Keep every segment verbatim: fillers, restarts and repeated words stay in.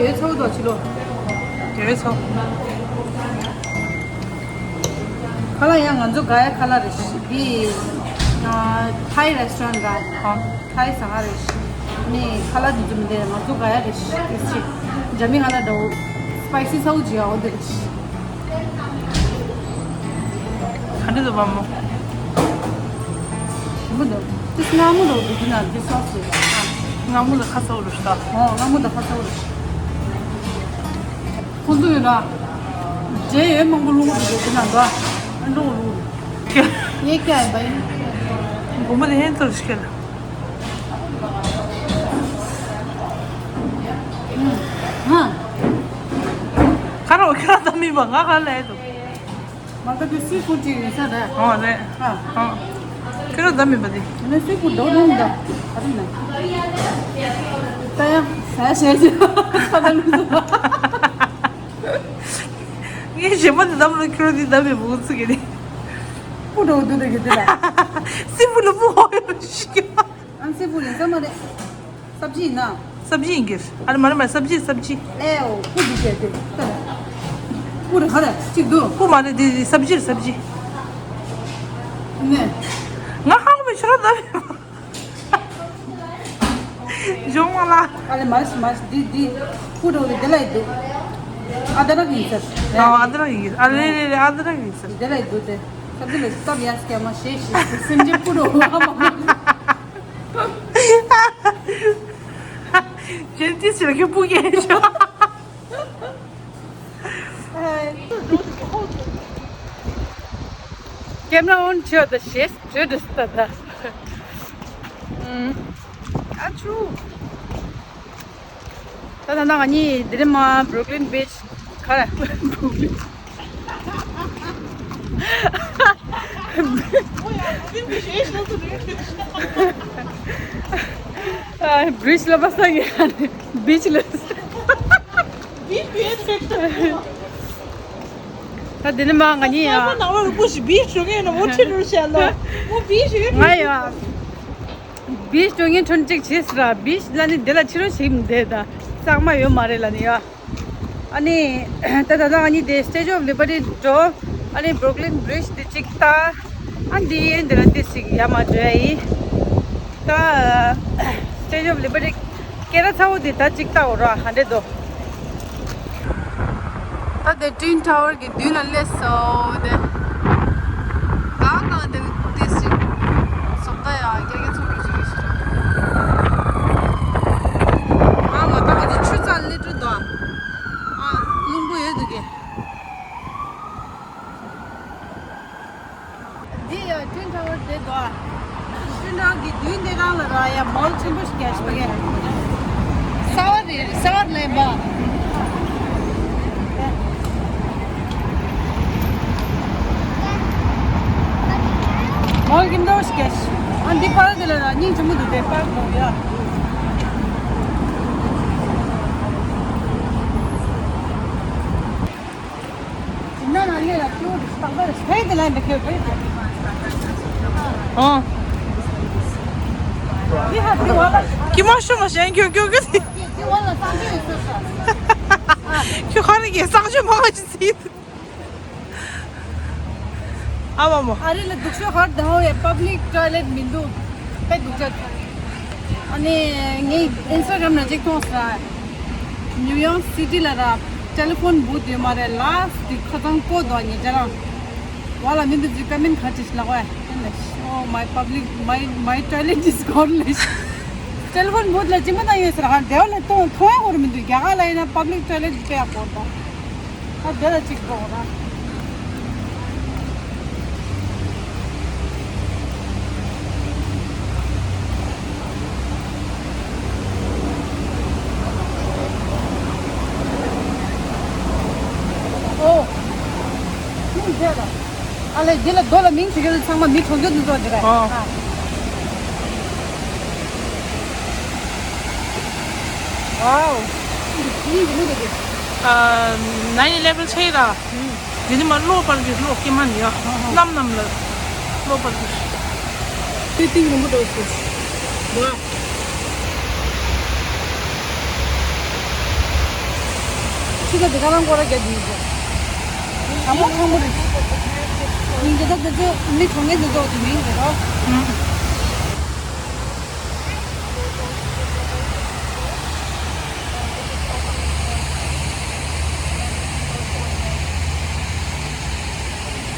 དེ་ཚོ་དོ་ཕྱི་ལོ། དེ་ཚོ། ཁ་ལག་ཡང་ང་ཚོ་ག་ཡ་ཁ་ལག་རེད་ཤི། འདི་ཨ་ཐའི་རེ་སི་ཊོ་རན་ཊི་ར། ཨ། ཐའི་ཟ་ཁང་རེད་ཤི། ནི་ཁ་ལག་འདི་ཚོ་མི་འདུག་ང་ཚོ་ག་ཡ་རེད་ཤི། དེ་ཤི། འཇམ་མི་ང་ལ་འདྲ་བོ། སི་པའི་སི་ཚ་བོ་ཅིག་ཡ་འོ་དེ་རེད་ཤི། ག་འདྲ་འདུག་བ་མོ། ཞིམ་པོ་འདུག་དེ་སྔ་མོ་འདྲ་བོ་འདུག་དེ་ན་དེ་སོགས་སུ། སྔ་མོ་ལ་ཁ་སོག་རུ་ཤི་ད། ཨོ་སྔ་མོ་ད་ཁ་སོག་རུ་ཤི། ཁོང་ཚོ་ཡོད་ན། རྗེས་ཡོད་མང་པོ་ལུང་པ་དེ་དེ་ན་འདུག་ཨ་འགྲོ་ལུང་། ངས་སྐྱ་ཡིན་པ་ཡིན། སྒོར་མོ་དེ་ཧན་ཚོར་ཤི་ཁེལ། ཧ། ཁ་རོག་ཁ་ད་མི་བ་ང་ཁ་ལས་འདུག་མ་ག་དུས་སི་ཕུ་ཅིག་ཡིན་ས་རེད། ཨོ་རེད། ཨ། ཨོ། ཁྱོད་རང་ད་མིན་པ་དེ། ངས་སི་ཕུ་འདོགས་རུང་འདོགས། ཨ་རིང་ན། ད་ཡང་ཟ་བྱས་ཀྱི། ཁ་ད་ལུས་སོ། ངས་གཞན་པ་དེ་ད་མ་ལ་ཁྱོད་རང་དེ་ད་མིན་པ་འུ་ཚུགས་ཀྱི་རེད། སྤུ་འདྲ་བོ་འདུག་ད་གི་དེ་ལ། སི་ཕུ་ལ་སྤུ་ཧོ་ཡོད་ཤི། ཨང་སི་པུ་ཡིན་ས་མ་རེད། སབ་ཇི་ཡིན་ན། སབ་ཇི་ཡིན་གྱི། ཨ་རེ་མ་རེད་མ་རེད། སབ་ཇི་སབ་ཇི། ཨེའོ་སྤུ་འདི་བྱས་ཏེ། སྤུ་རེད་ག་རེ་གཅིག་འདུག་སྤུ་མ་རེད་འདི་འདི་སབ་ཇི་རེད་སབ་ཇི། ནས། ང་ཧ་གོ་མེད་ཤོར་ད། གཞུང་མ་ལ། ཨ་རེ་མ་རེད་མ་རེད་འདི་འདི། སྤུ་འདྲ་བོ་འདི་ལ་ཡི་འདུག་ཨ་ད་རག་ཡིན་ས། ཨ་ཨ་ད་རག་ཡིན་གྱི། ཨ་རེད་རེད་རེད། ཨ་ད་རག་ཡིན་ས། འདི་ལ་ཡི་འདུག་སྟེ། སབ་ཇི་ལ་སྟབས་ཡག་སྐྱ་མ་ཞེས་ཞེས་སེམས་ཅན་སྤུ་འདྲ་བོ་ཨ་མ། ཇན་ཏིས་ལ་ཁྱོད་སྤུ་རྒྱལ་ཤོག་ཀེམ་ར་ཨོན་བྱོས་དང་ཞེས་བྱོས་འདྲི་ལྟ་ད། ཨ་ཆུ། ད་ད་ང་གཉིས་དེ་རིང་མ་བྷུ་རུག་ལིན་བྷིཆ་ག་རེ། བྷུ་རུག་ལིན། ཨ་བྷིཆ་ལ་པ་སངས་ཡ་བྷིཆ་ལ། ད་དེ་ནི་མ་ང་གཉིས་ཡ། ང་ཡ། བྷིཆ་འགྲོ་མཁན་ཁྲོན་གཅིག་བྱས་ཟེར་ར། བྷིཆ་ལ་ནི་འདི་ལ་ཕྱི་རོལ་ཞིག་མི་འདེད་ད། གཙང་མ་ཡོད་མ་རེད་ལ་ནི་ཡ། ཨ་ནི་ད་ད་ལྟ་ང་གཉིས་དེ་Statue of Liberty འགྲོ། ཨ་ནི་Brooklyn Bridge དེ་གཅིག་ལྟ། ཨ་འདི་འདི་ལ་ཏི་ཞིག་ཡ་མ་འགྲོ་ཡ་ཡིན། ད་Statue of Liberty སྐད་ར་ཚ་བོ་དེ་ད་གཅིག་ལྟ་འོ་ར་ཧ་འདྲེ་དོ། ད་དེ་Twin Tower གི་མདུན་ལ་སླེབས་སོང་དེ། ད་ང་དེ་དེ་ཞིག་སོག་ད་ཡ་རྒྱ་སྐད་ཚོགས་རུ་ཞིག་ཞིག་ཨ་མ་ད་ང་ཚོ་ཆུ་རྩ་ལི་ཏྲུ་དོ། ཨ་རླུང་བུ་ཡོད་འདུག་གི། འདི་ཡ་Twin Tower དེ་དོ། Twin Tower གི་མདུན་དེ་རང་ལ་ར་ཡ་མོལ་ཆེན་པོ་ཞིག་རྒྱག་པ་གི། གསར་པ་རེད་གསར་པ་ལས་པ། མོལ་གྱི་འདྲ་ཞིག་རྒྱག་ཨ་འདི་པར་དེ་ལ་ར་སྙིང་རྗེ་མོ་འདུག་དེ་པར་དོ་ཡ། ཨོ། ཀི་མ་ཤོ་མ་ཤེས་ཁྱོད་ཁྱོད་ཁྱོད། ཁྱོད་ཁ་རེ་གི་སང་ཞོ་མ་ག་ཅི་སི། ཨ་མ་མོ། ཨ་རི་ལ་སྡུག་ཤོས་ཧར་དང་ཡ་public toilet མི་འདུག་དཔེ་སྡུག་ཅག་ཨ་ནི་ངས་Instagram ནང་ཅིག་མཐོང་སོང་། New York City ལ་ར་telephone booth ཡོད་མ་རེད། Last དེ་ཁ་ཚང་བཀོད་འདུག་ཉེ་ཆར་རང་། ཝ་ལ་མི་འདུག་ཅིག་comment ག་ཅིག་ལབ་པ། Oh my public, my my toilet is gone ལས། Telephone booth ལ་ཅི་མ་ད་ཡོད་ཟེར་ཧ་དེ་བ་ལ་གཏོང་མཐོང་ཡ་གོ་ར་མི་འདུག་རྒྱ་གར་ལ་ཡིན་ན་public toilet དཔེ་ཡག་པོ་འདུག་ད་དེ་ལ་ཅིག་འགྲོ་ར། ཨོ། ཨ་ལས་འདི་ལ་རྡོ་ལ་མིང་ཞིག་ཡོད་ཚང་མ་མི་གྲོང་ཁྱེར་དུ་འགྲོ་འདི་རེད། ཨོ། ཨ། Wow. འདི་འདི་འདི། ཨ། nine eleven ཆེ་ར། འདི་ནི་མ་གློག་པར་གྱི་གློག་སྐྱེ་མ་ནི་ཡ། ཨ་ཧ། གནམ་གནམ་ལ་གློག་པར་གྱི། དེ་ཏིང་རིང་པོ་འགྲོ་སོང་། Wow. ཁྱི་ཚོ་དེ་ག་རང་སྐོར་ར་རྒྱག་གི་ཡོད། དྲང་མོ་དྲང་མོ་རེད། ཉིན་རྒྱལ་ཐབ་དེ་ཚོ་མི་གྲོངས་མཁན་དེ་ཚོ་དེ་མིང་རེད་རོ།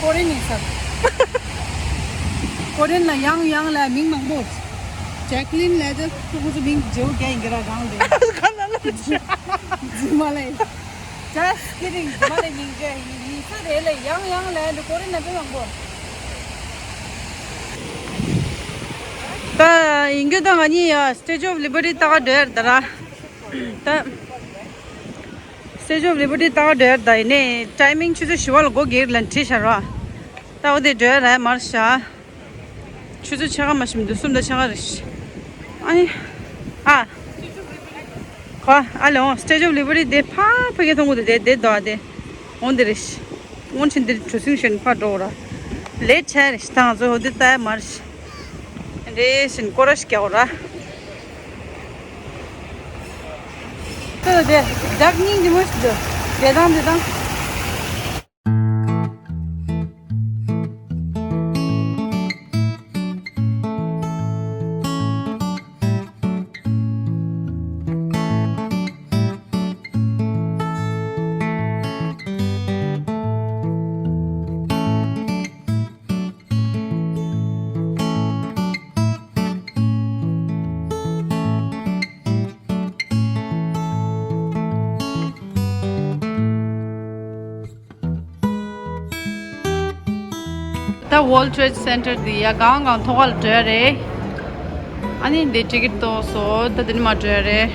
ཀོ་རེན་ཡིན་ས། ཀོ་རེན་ལ་ཡང་ཡང་ལ་མིང་མང་པོ། ཇེག་ལིན་ལ་དེ་ཁོ་ཚོ་མིང་བརྗེ་བོ་རྒྱག་ཡིན་གྱི་ར་རང་རེད། ག་ན་ལ་རྫུན་མ་ལ་ཡིན། Just kidding. རྫུན་མ་ལ་ཡིན་གྱི་ཡིན་ས་རེད་ལ་ཡང་ཡང་ལ་འདི་ཀོ་རེན་ལ་དཔེ་མང་པོ། ད་ཡིན་གྱི་ད་ང་གཉིས་ཡ་Statue of Liberty ལྟ་ག་འགྲོ་ཡ་རེད་ད་ར། ད། Statue of Liberty ལྟ་ག་འགྲོ་ཡ་ད་ཡིན་ནའི་ཊའི་མིང་ཆུ་ཚོད་བཞི་པ་ལ་སྒོ་སྒེར་ལ་བྲིས་བཞག་རོགས། ད་འོ་དེ་འགྲོ་ཡ་ར་མར་བཞག་ཆུ་ཚོད་ཕྱེད་ཀ་མ་ཞིམ་དུ་གསུམ་དང་ཕྱེད་ཀ་རེད། ཨ་ནི། ཨ། ཁོ་ཨ་ལེ་འོང་Statue of Liberty དེ་ཕ་ཕ་གི་མཐོང་གི་འདུག་དེ་དེ་འདུག་ཨ་དེ། འོང་དེ་རེད། འོང་ཕྱིན་དེ་གྲུ་གཟིངས་བཞིན་ཕར་འགྲོ་ར། ལེ་ཆ་རེད་ད་ང་ཚོ་འོ་དེ་ལྟ་ཡ་མར། རེད་བཞིན་སྐོར་ར་ཞིག་རྒྱག་ར། ཁོས་དེ་བདག་སྙིང་རྗེ་མོ་ཞིག་འདུག་དེ་དང་དེ་དང་། ད་World Trade Center འདི་ཡ་གང་གང་ཐོག་ཁ་ལ་འགྲོ་ཡ་རེད། ཨ་ནི་འདི་ཊི་ཀེ་ཊི་ཏོ་སོ་ད་འདི་ནི་མ་འགྲོ་ཡ་རེད།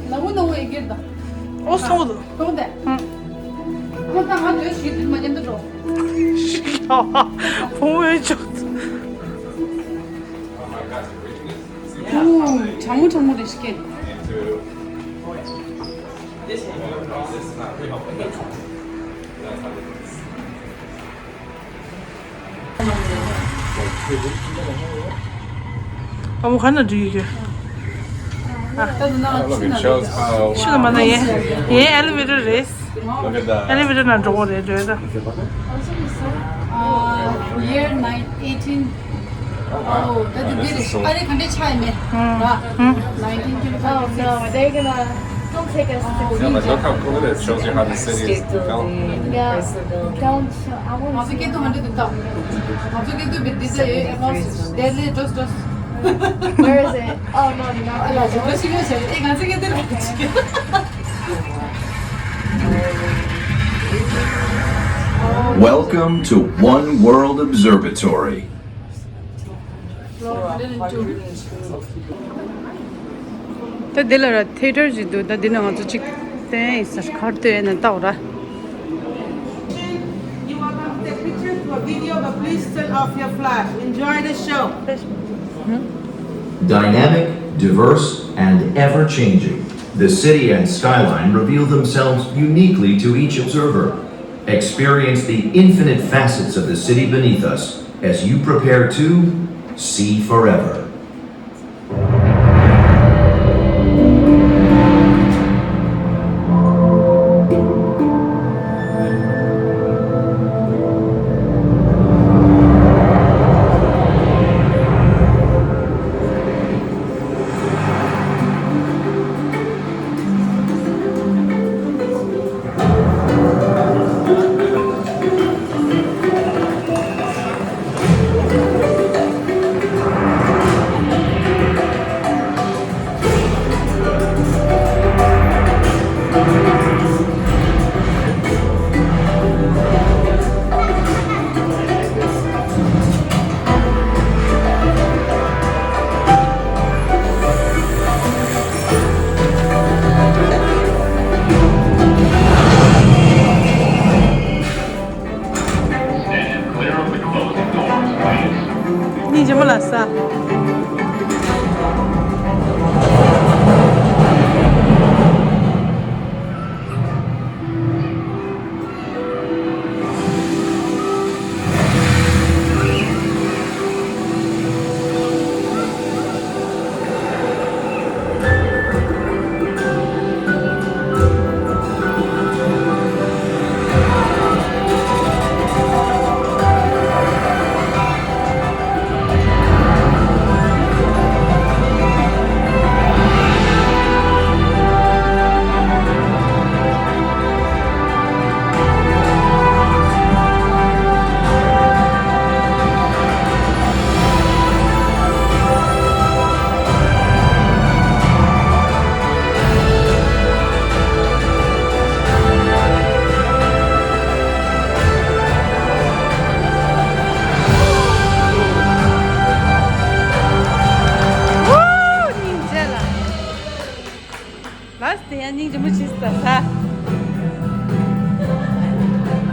ནང་མོ་ནང་མོ་ཡི་གེ་དང་། ཨོ་སོང་དུ། སོང་དེ། ཁོ་ད་ང་ཚོའི་ཞིག་དུ་མ་ཉན་དུ་འགྲོ། ཕུང་བོའི་ཕྱོགས། ཨུ། གྲང་མོ་གྲང་མོ་རེད་ཤི་ཀེ། ཨ་མོ་ག་ན་འགྲིག་གི། ད་ནང་ཕྱི་ན་ཕྱི་ན་མ་ན་ཡེ་ཡེ་ཨེ་ལི་ཝེ་ཊར་རེད། ཨེ་ལི་ཝེ་ཊར་ནང་འགྲོ་གི་རེད་འགྲོ་ད། Year nine eighteen. Oh, that's a British. ཨ་རེ་ག་འདྲས་ཆགས་ཡིན་མེད། ཧུམ། Nineteen twenty-five. Oh no, they're gonna, don't take us to the museum. Yeah, but look how cool it is. Shows you how the city is built. Yeah. Don't, I want to see. ང་ཚོ་སྐད་དུ་ཧ་འདྲ་འདུག་ད། ང་ཚོ་སྐད་དུ་བི་ཌི་ཟེར་ཡོད་ཨེ་ཁོང་སི་ཌེ་ལི་ཌོས་ཌོས། Where is it? Oh no, not ཨ་ལ་ཇི་འདྲ་ཞིག་ཡོད་ཟེར་ཨེ་ང་ཚོ་སྐད་དུ་རེད། Welcome to One World Observatory. ད་འདི་ལ་ར་ཐི་ཡེ་ཊར་ཞིག་འདུག་ད་འདི་ན་ང་ཚོ་གཅིག་བསྟན་ཡིན་ཟེར་ཁར་སྟོན་ཡིན་ན་ལྟ་འོ་ར། You are going to take pictures or video, but please turn off your flash. Enjoy the show. Dynamic, diverse, and ever changing, the city and skyline reveal themselves uniquely to each observer. Experience the infinite facets of the city beneath us as you prepare to see forever.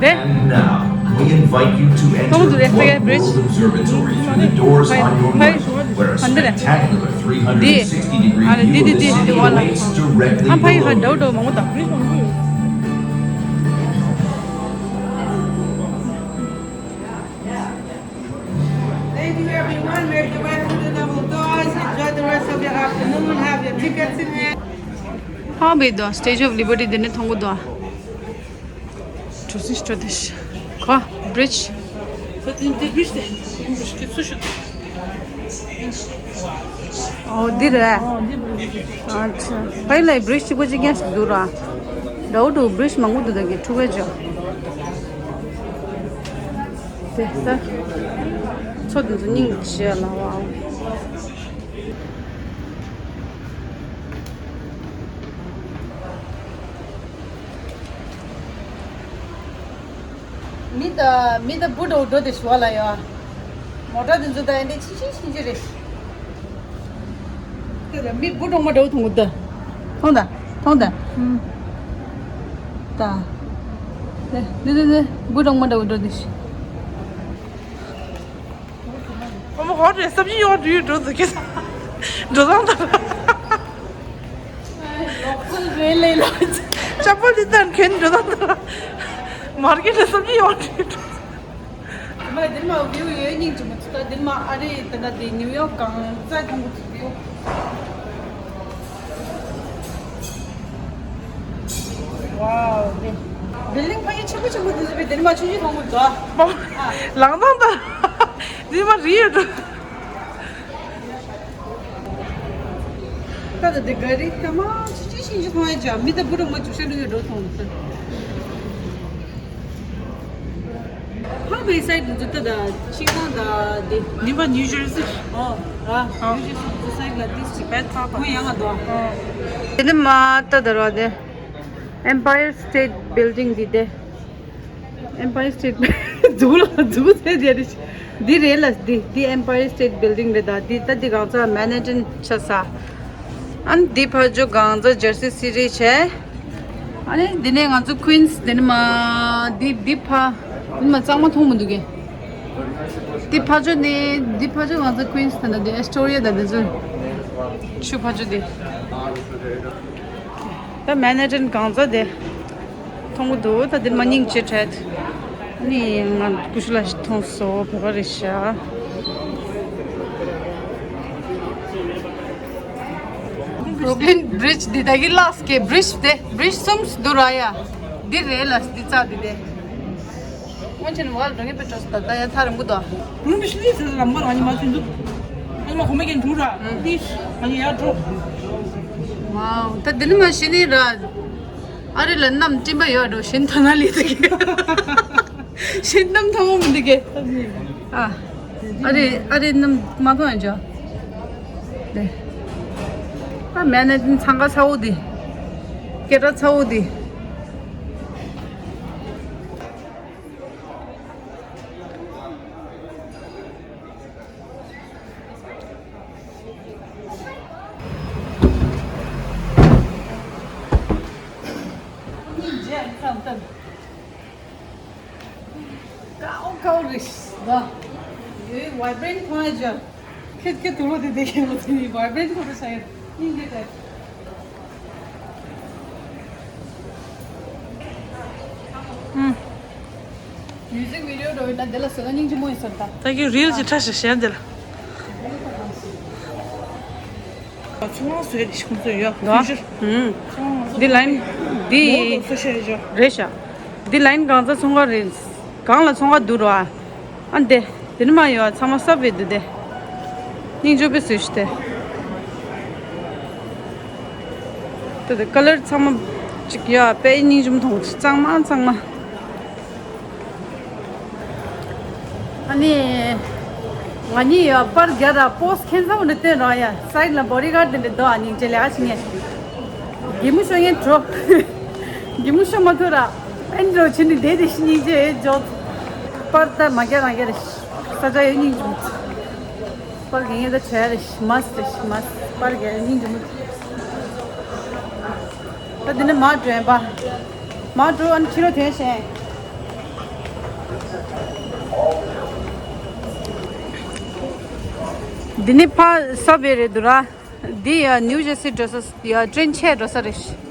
དེ། And now, we invite you to enter World Observatory through the doors on your right, where a spectacular three hundred sixty degree view of the city awaits directly below you. Thank you, everyone. Make your way through the double doors. Enjoy the rest of your afternoon. Have your tickets in hand. ཧ་བེ་དོ། Statue of Liberty དེ་ནས་མཐོང་གི་འདུག་གྲུ་སིང་སྤྲོ་དེ་ཤ། ཁོ། Bridge། ཨོ་འདི་རེད། ཨ་ཕའི་ལ་bridge གཅིག་པོ་གཅིག་རྐྱང་ཞིག་འདུག་ར། འདྲ་བོ་འདུག bridge མང་པོ་འདུག་ད་གི་ཕྲུ་གུའི་ཇོ། དེ་ལྟར། མཚོ་འདི་ཚོ་སྙིང་རྗེ་ལ་བ། མི་ད་མི་ད་བུ་འདྲ་བོ་འགྲོ་དེ་ཞུ་བ་ལ་ཡོད། མོ་ཊ་འདི་ཚོ་ད་ཡིན་དེ་ཆི་ཆི་ཆི་ཆི་རེད། དེ་ད་མི་བུ་གྲོང་མ་འདྲ་བོ་མཐོང་གི་འདུག་མཐོང་ད། མཐོང་ད། ད། དེ་དེ་དེ་བུ་གྲོང་མ་འདྲ་བོ་འགྲོ་དེ་ཞུ། ཨ་མ་ཧོ་རེ་སབ་ཇི་ཡོང་དུས་འགྲོ་འདུག་གི། འགྲོ་སྟངས་དང་། ལོག་ཚུལ་རེད་ལས་ལོག་ཅག་པོ་ལི་ཏན་ཁན་འགྲོ་སྟངས་དང་། མར་ཀེ་ཊི་ལ་སབ་ཇི་ཡོང་དུས་འགྲོ། མ་འདིར་མ་བིའུ་ཡོད་སྙིང་རྗེ་མོ་ཚོ་ད་འདིར་མ་ཨ་རི་ད་ད་དེ་ནིའུ་ཡོག་གང་ཙག་ཁོང་གི་ཚོ་བིའུ། Wow, དེ་building ཕ་ཡི་ཆེན་པོ་ཆེན་པོ་དེ་ཚོ་བི་དེ་ནི་མ་ཆུང་ཆུང་མཐོང་གི་འདུག་ཨ། ལང་ཐང་དང་དེ་མ་རི་ཡོད་འགྲོ། ད་ད་དེ་ག་རི་ད་མ་ཆུང་ཆུང་ཆུང་ཆུང་མཐོང་ཡ་ཅག་མི་ད་བུ་རུ་མ་བཅུ་ཤ་ལུ་ཡོད་འགྲོ་མཐོང་འདུག་ཧ་བའི་སའི་ཌི་འདི་ད་ད་ཆིང་ཐང་ད་དེ། ནིམ་པ་ནིའུ་ཇར་སི། ཨོ། ཨ། ཨ། ནིའུ་ཇར་སི་འདི་སའི་ཌི་ལ་དེ་ཅིག་བེད་ཐག་པ། ཁོང་ཡང་ང་དོ། ཨོ། དེ་ནི་མ་ད་ད་ར་དེ། Empire State Building འདི་དེ། Empire State འཛུགས་ལ་འཛུགས་ཚེ་དེ་རེད། འདི་རེད་ལ་འདི་འདི་Empire State Building རེད་ད། འདི་ད་འདི་གང་ཚ་མན་ཧ་ཊན་ཆ་ས། ཨན་འདི་ཕ་ཇོ་གང་ཚ་ཇར་སི་སི་ཊི་བྱས། ཨ་ནི་འདི་ནས་ང་ཚོ་Queens དེ་ནི་མ། འདི་འདི་ཕ། འདི་མ་གཙང་མ་མཐོང་མི་འདུག་གས། འདི་ཕ་ཇོ་ནི་འདི་ཕ་ཇོ་ང་ཚོ་Queens ད་ནི་འདི་Astoria ད་འདི་ཚོ། ཆུ་ཕ་ཇོ་འདི། ད་མན་ཧ་ཊན་གང་ཚ་དེ། མཐོང་གི་འདུག་ད་འདི་མ་སྙིང་རྗེ་བྲལ། ནི་ང་ཀུ་ཤུ་ལ་ཞིག་མཐོང་སོ་བོད་པ་རེད་ཤག Brooklyn Bridge འདི་ད་གི་ལགས་ཀྱི་bridge དེ་bridge གསུམ་འདུག་ར་ཡ། འདི་རེད་ལ་འདི་རྩ་འདི་དེ། སྔོན་ཆད་ནས་བ་ལ་འགྲོ་ངེས་པའི་འགྲོ་སོ་ད་ད་ཡ་ཐག་རིང་པོ་འདུག་ཨ། ང་མི་ཤི་ལི་ཟེར་ལམ་ཁ་ང་ཉི་མ་ཚུན་འདུག་ཨ་ནི་མ་གོ་མེ་གན་འགྲོ་ར་པི་ལིས་ང་ཉི་ཡར་འགྲོ། ཝའོ། ད་འདི་ནི་མ་ཤི་ནི་ར། ཨ་རི་ལ་གནམ་སྤྲིན་པ་ཡོད་འགྲོ་ཤིན་ཐ་ན་ལི་ད་གི། ཤིན་གནམ་ཐང་མོ་མི་འདུག་གས། ཨ། ཨ་རི་ཨ་རི་གནམ་མ་མཐོང་ཡང་འཇོ། དེ། ཨ་མན་ཧ་ཊན་འཚང་ཁ་ཚ་བོ་འདི། སྐད་གྲགས་ཚ་བོ་འདི། ཀའོ་ཀའོ་རེད་ད། ཡོད་vibrant ཁོང་ཨེ་ཇ། ཁྱེད་ཁྱེད་དུ་ལོ་དེ་དེ་ཁྱེད་ལོ་དེ་vibrant ཁོང་ཨེ་ཇ་ཡོད་སྙིང་རྗེ་དྲན། ཨུམ། Music video འགྲོ་ཡོད་ན་དེ་ལ་བཟོས་ན་སྙིང་རྗེ་མོ་ཡིན་ཟེར་ད། ད་གི་རིལ་གྱི་ཁྲ་ཞིག་གཞན་དེ་ལ། ཚོང་ཁང་བཟོས་རེད་ཁོང་ཚོས་ཡོད་ཡོད་ཞུ། ཨུམ། འདི་line འདི་རེད་ཤག་འདི་line གང་ཚ་ཚོང་ཁང་རེད། གང་ལ་ཚོང་ཁང་འདུག་རོ་ཨ། ཨ་འདི་དེ་ནི་མ་ཡོད་ཚང་མ་སབ་བེ་འདུག་དེ། སྙིང་རྗེ་པོ་བཟོས་ཤག་དེ། དེ་དེ་color ཚང་མ་ཅིག་ཡ་དཔེ་སྙིང་རྗེ་མོ་མཐོང་གི་གཙང་མ་གཙང་མ། ཨ་ནི། ང་གཉིས་ཡ་པར་རྒྱག་ར་pose ཁྱད་མཚར་པོ་འདྲ་བསྟན་ར་ཡ་side ལ་bodyguard དེ་འདྲ་འདུག་ཨ་ནི་ཅེ་ལེ་ཨ་ཞིག་ངས། གད་མོ་ཤོར་ངས་འགྲོ། གད་མོ་ཤོར་མ་ཐུབ་ར། ཨེ་འགྲོ་ཕྱིན་ནི་དེ་དེ་ཤི་སྙིང་རྗེ་ཨེ་འཇོག་པར་ད་མ་རྒྱག་རང་རྒྱག་ར། ས་ཆ་ཡོད་སྙིང་རྗེ་མོ། པར་རྒྱག་ངས་ད་བྲལ་རེ་ཤི་མ་སི་རེ་ཤི་མ་སི་པར་རྒྱག་སྙིང་རྗེ་མོ། ད་འདི་ནས་མར་འགྲོ་ཡིན་པ། མར་འགྲོ་ཨ་ནི་ཕྱི་རོལ་ཐོན་ཤེས། འདི་ནི་ཕ་སབ་ཝེ་རེད་འདུག་ར། འདི་ཡ་ནིའུ་ཇར་སི་འགྲོ་ས་ཡ་ཊེན་ཆད་འགྲོ་ས་རེད།